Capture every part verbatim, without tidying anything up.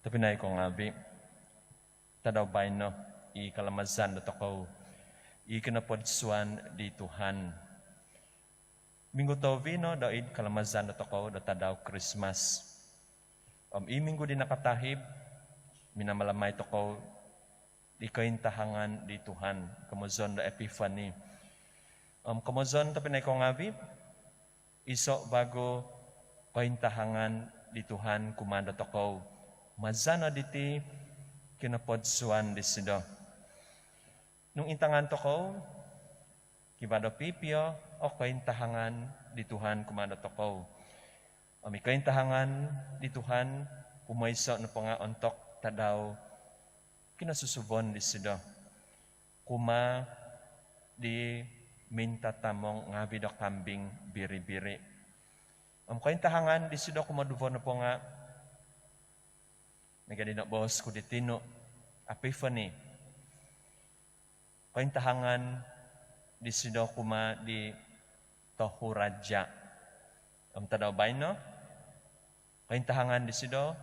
Tobpinai ko ngaavi', tadau baino i kalamazan dotokou i kinopodsuan di Tuhan. Minggu tohuvi no do id kalamazan dotokou do tadau Krismas. Om i minggu di nakatahib, minamalamai tokou di kointahangan di Tuhan, komozon do Epiphany. Om komozon tobpinai ko ngaavi', iso vagu kointahangan di Tuhan kumaa dotokou maza no diti kinopodsuan disido. Nung intangan tokou, kivaa do pipio o kointahangan di Tuhan kumaa dotokou. Om i kointahangan di Tuhan kumoiso nopo nga ontok tadau kinosusuvon disido kumaa di mintatamong ngaavi' do kambing biri-biri. Om kointahangan disido kumoduvo nopo nga miaga di noboos ku di tinu, Epiphany. Kointahangan disido kumaa di tohu raja. Om tadau baino, kointahangan disido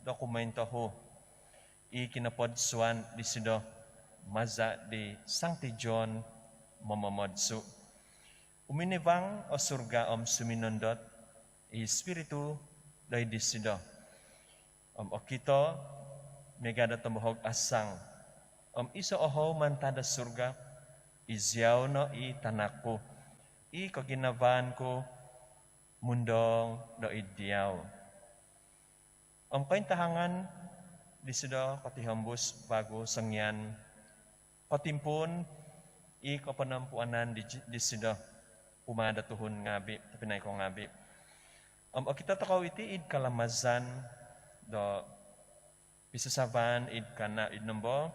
do kumointohu i kinopodsuan disido maza di Sangti John Momomodsu. Uminivang o surga om suminondot i Spiritu doid disido. Om okito miaga do tombohog asang om iso ohou mantad do surga, iziau no i tanak ku, i koginavaan ku mundong doid diau. Om kointahangan disido kotihombus vagu songian kotimpuun i koponompuanan di, disido kumaa do tuhun ngaavi', tobpinai ko ngaavi'. Om okito tokou iti id kalamazan do pisasavaan id Kana id nombo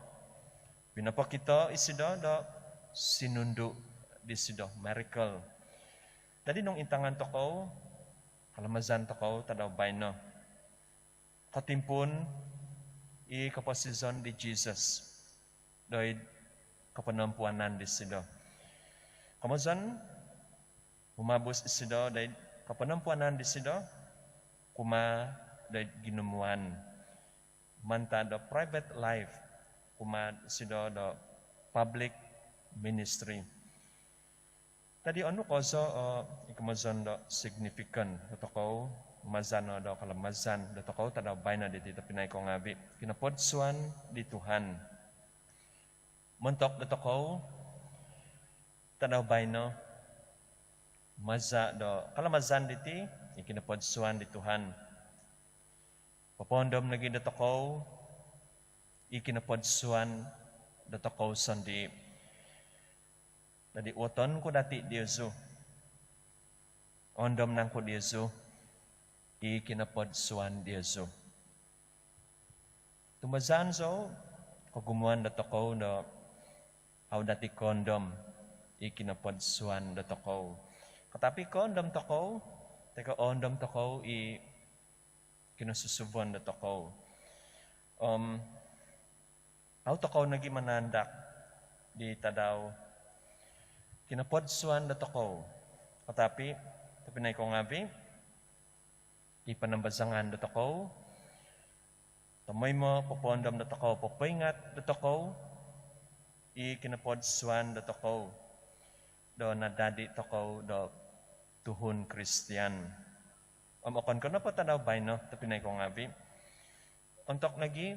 pinopokito isido do sinundu disido, miracle. Dadi nung intangan tokou kalamazan tokou tadau baino, kotimpuun i koposizon di Jesus doid koponompuanan disido. Komozon, humabus isido doid koponompuanan disido kumaa doid ginumuan mantad do private life kumaa disido do public ministry. Dadi onu kozo o i komozon do signifikan dotokou maza no do kalamazan dotokou tadau baino diti, tobpinai ko ngaavi', kinopodsuan di Tuhan. Montok dotokou tadau baino maza do kalamazan diti i kinopodsuan di Tuhan, popoondom nogi dotokou i kinopodsuan dotokou sondii. Dadi uoton ku dati diozu, oondom nangku diozu i kinopodsuan diozu. Tumbazaan zou, kogumuan dotokou do au dati koondom i kinopodsuan dotokou. Katapi koondom tokou, toi ko oondom tokou i kinosusuvon dotokou. Om au tokou nogi manaandak di tadau kinopodsuan dotokou. Katapi, tobpinai ko ngaavi', i panambazangan dotokou tomoimo popoondom dotokou, popoingat dotokou i kinopodsuan dotokou do nadadi tokou do tuhun Kristian. Om okon ko nopo tadau baino, tobpinai ko ngaavi', ontok nogi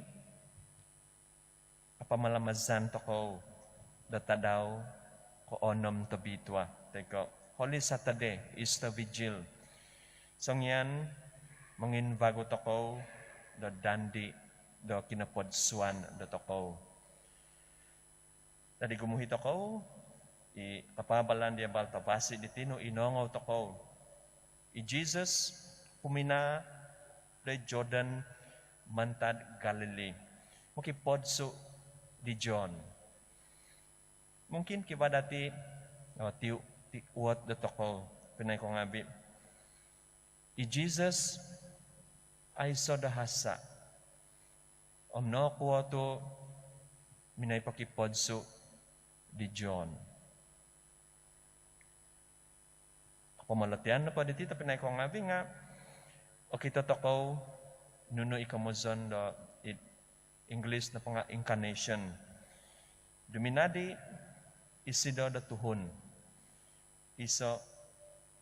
o pamalamazan tokou do tadau koonom tobitua, toi ko Holy Saturday, Easter Vigil. Songian monginvagu tokou do dandi do kinopodsuan dotokou. Dadi gumuhi tokou i kapaabalan di Abal Tavasi di tinu i noongou tokou. I Jesus huminaa doid Jordan mantad Galilee mokipodsu di John. Mungkin kivaa dati, oh, tiu, ti uot dotokou, tobpinai ko ngaavi'. I Jesus aiso do hasa om nokuo tu minoi pokipodsu di John. Pomolotian nopo diti, tobpinai ko ngaavi', nga okito tokou nunu i komozon do English nopo nga' incarnation. Duminadi isido do tuhun, iso'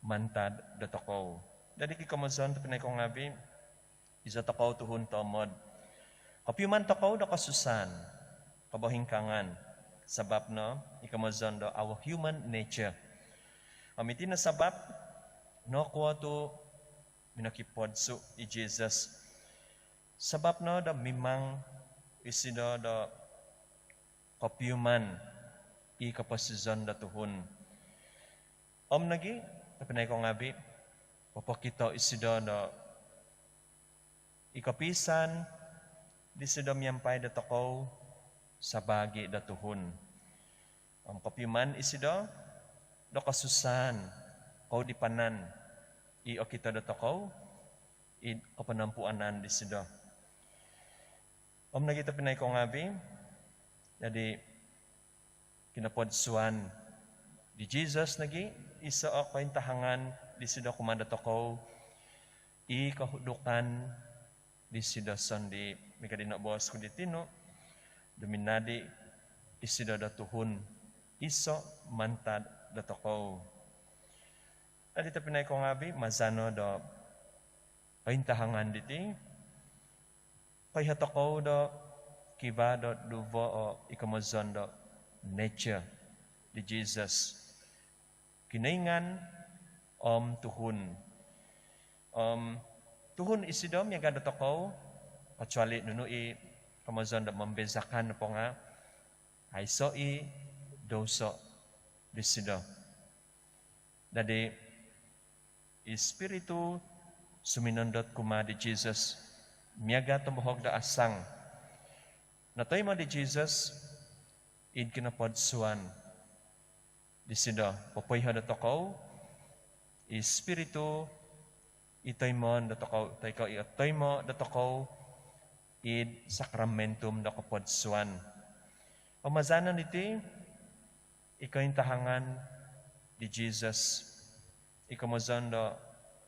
mantad dotokou. Dadi' kikomozon tobpinai ko' ngaavi', iso' tokou tuhun toomod. Kopiuman tokou do kosusaan, kobohingkaangan, sabap no ikomozon do our human nature. Om iti no sabap nokuo tu' minokipodsu' i Jesus. Sabap no do mimang isido do kopiuman i koposizon do tuhun. Om nogi' tobpinai ko' ngaavi', popokito isido do i kopiisaan disido miampai dotokou sabaagi do tuhun. Om kopiuman isido do kosusaan, koudipanan i okito dotokou id koponompuunan disido. Om nogi' tobpinai ko' ngaavi', dadi' kinopodsuan di Jesus nogi' iso' o kointahangan disido kumaa dotokou, i kohudukan disido sondii'. Miaga di noboos ku di tinu, duminadi isido do tuhun, iso' mantad dotokou. Dadi' tobpinai ko' ngaavi', maza' no do kointahangan diti, koiho tokou do kivaa do duvo o ikomozon do nature di Jesus, Kinoingan om tuhun. Om tuhun isido miaga' dotokou, kecuali nunu i komozon do membezakan nopo nga' aiso' i douso disido. Dadi' i Spiritu suminondot kumaa di Jesus miaga' tombohog do asang, notoimo' di Jesus id kinopodsuan disido. Popoiho' dotokou i Spiritu i toimoon dotokou, toi ko' i otoimo' dotokou id sakramentum do kopodsuan. Om maza' no diti i kointahangan di Jesus, i komozon do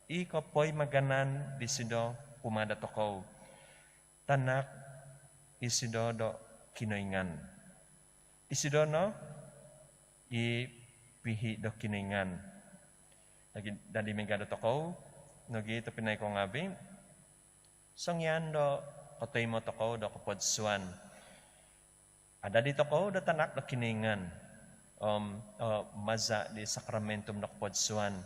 i kopoimaganan disido kumaa dotokou. Tanak isido do Kinoingan. Isido no i pihi' do Kinoingan. Dadi' miaga' dotokou nogi' tobpinai ko' ngaavi', songian do kotoimo' tokou do kopodsuan, adadi tokou do tanak do Kinoingan om, eh, maza' di sakramentum do kopodsuan,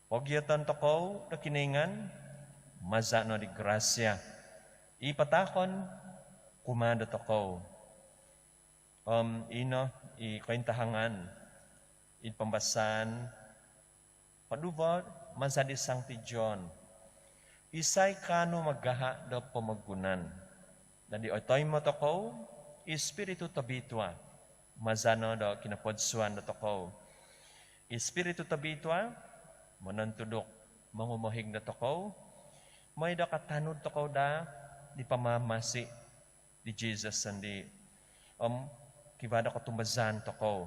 pogioton tokou do Kinoingan maza' no di grasia i pataakon kumaa dotokou. Om ino i kointahangan id pambasaan koduvo maza' di Sangti John, isai kaanu magaha' do pomogunan? Dadi' otoimo' tokou i Spiritu Tobitua maza' no do kinopodsuan dotokou. I Spiritu Tobitua monontuduk, mongumohig dotokou moi do katanud tokou daa di pamamasi di Jesus sondii'. Om kivaa do kotumbazaan tokou.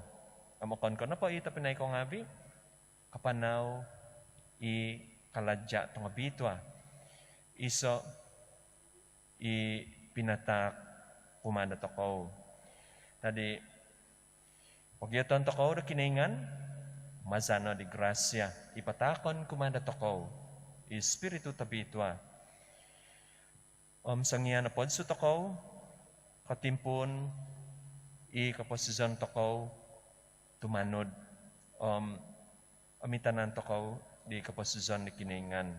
Om okon ko' nopo i tobpinai ko' ngaavi', kapanau i kalaja' tongobitua, iso' i pinataak kumaa dotokou. Dadi' pogioton tokou do Kinoingan maza' no di grasia i pataakon kumaa dotokou, i Spiritu Tobitua. Om songian nopodsu tokou, kotimpuun i koposizon tokou tumanud om omitanan tokou di koposizon di Kinoingan.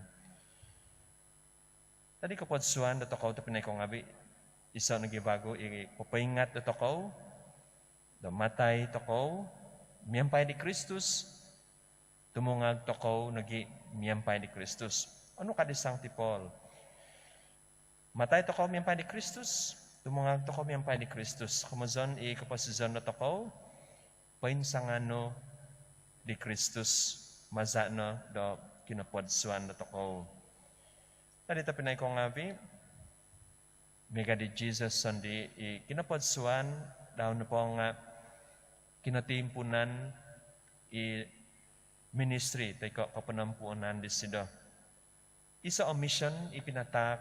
Dadi' kopodsuan dotokou tobpinai ko' ngaavi', iso' nogi' vagu i popoingat dotokou do matai tokou miampai di Kristus, tumungag tokou nogi' miampai di Kristus. Onu ka di Sangti Paul? Matai tokou miampai di Kristus, tumungag tokou miampai di Kristus. Komozon i koposizon dotokou poinsanganu di Kristus maza' no do kinopodsuan dotokou. Dadi' tobpinai ko' ngaavi', miaga' di Jesus sondii', i kinopodsuan dau nopo nga' kinotimpuunan i ministry toi ko' koponompuunan disido. Iso' o mission i pinataak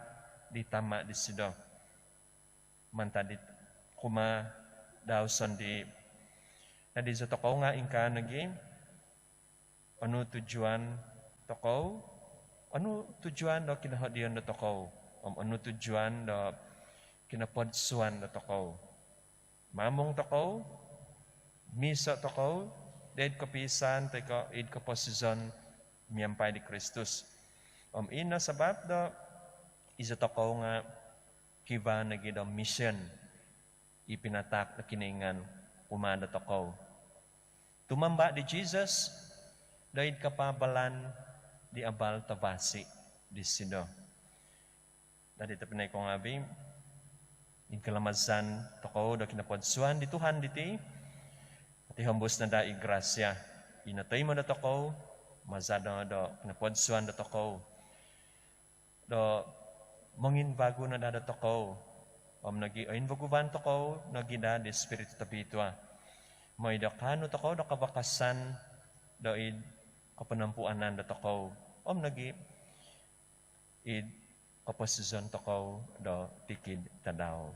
di Tama' disido. mantad di kumaa dau sondii. Dadi izotokou nga ingkaa nogi onu tujuan tokou, onu tujuan do kinohodion dotokou, om onu tujuan do kinopodsuan dotokou. Mamung tokou, miiso tokou doid kopiisaan toi ko id koposizon miampai di Kristus. Om ino sabap do izotokou nga kivaa nogi do mission i pinataak do Kinoingan kumaa dotokou. Tumamba di Jesus doid kapaabalan di abal tavasi disido. Dadi tobpinai kou ngaavi, id kalamazan tokou do kinopodsuan di Tuhan diti, potihombus no daa i grasia i notoimo dotokou maza no do kinopodsuan dotokou do monginvagu no daa dotokou, om nogi oinvaguvan tokou nogi daa di Spiritu Tobitua, mooi do kaanu tokou do kavakasan doid koponompuanan dotokou, om nogi id koposizon tokou do tikid tadau.